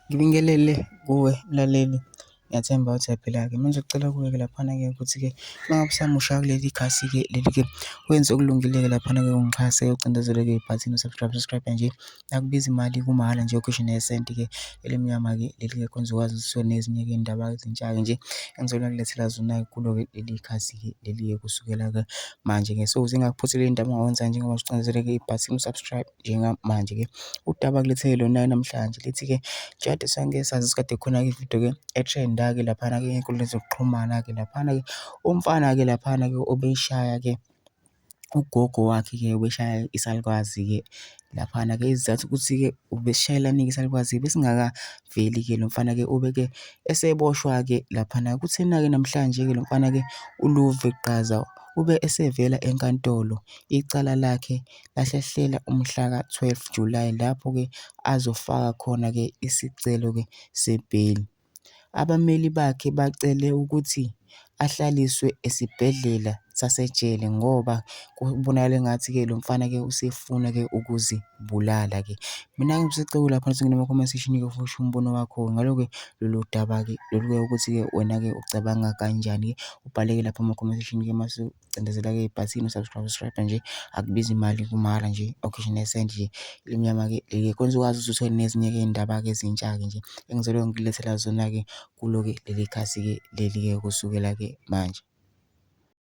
Ngibingelele kuwe mlaleli, ngiyathemba ukuthi uyaphila-ke. Manje ngicela kuwe-ke laphana-ke ukuthi-ke uma ngabe usamusha kuleli khasi-ke leli-ke, wenze okulungile-ke laphana-ke ungixhase ucindezele-ke ibhathini subscribe nje, akubizi imali kumahhala nje ukhishwe nesenti-ke elimnyama-ke leli-ke khona uzokwazi ukuthi uthole nezinye-ke iy'ndaba ezintsha-ke nje engizolokhu ngilethela zona kulo-ke leli khasi-ke leli-ke kusukela-ke manje-ke. So zingakuphuthile iy'ndaba ongawenza njengoba ucindezele-ke ibhathini subscribe njengamanje-ke. Udaba ngilethele lona namhlanje lithi-ke kade sangike sazi kade khona-ke ividiyo-ke etrenda-ke laphana-ke ey'nkundleni zokuxhumana-ke laphana-ke umfana-ke laphana-ke obeshaya-ke ugogo wakhe-ke ubeshaya isalukazi-ke laphana-ke. Isizathu ukuthi-ke ubesishayelani-ke isalukazi besingakaveli-ke lo mfana-ke ubeke eseboshwa-ke laphana. Kuthena-ke namhlanje-ke lo mfana-ke uLuve Gqaza ube esevela enkantolo, icala lakhe lahlehlela umhlaka 12 Julayi lapho-ke azofaka khona-ke isicelo-ke sebheli. Abameli bakhe bacele ukuthi ahlaliswe esibhedlela sasejele ngoba kubonakala engathi-ke lo mfana-ke usefuna-ke ukuzibulala-ke. Mina-ke ngisicelo lapha singena ema-comment section-ke futhi usho umbono wakho ngalo-ke lolu daba-ke lolu-ke ukuthi-ke wena-ke ucabanga kanjani-ke, ubhale-ke lapha ama-comment section-ke mase ucindezela-ke ibhathini subscribe nje, akubizi imali kumahhala nje ukhishwe nesenti nje elimnyama-ke khona uzokwazi ukuthi uthole nezinye-ke iy'ndaba-ke ezintsha-ke nje engizolokhu ngilethela zona-ke kulo-ke leli khasi-ke leli-ke kusukela-ke manje.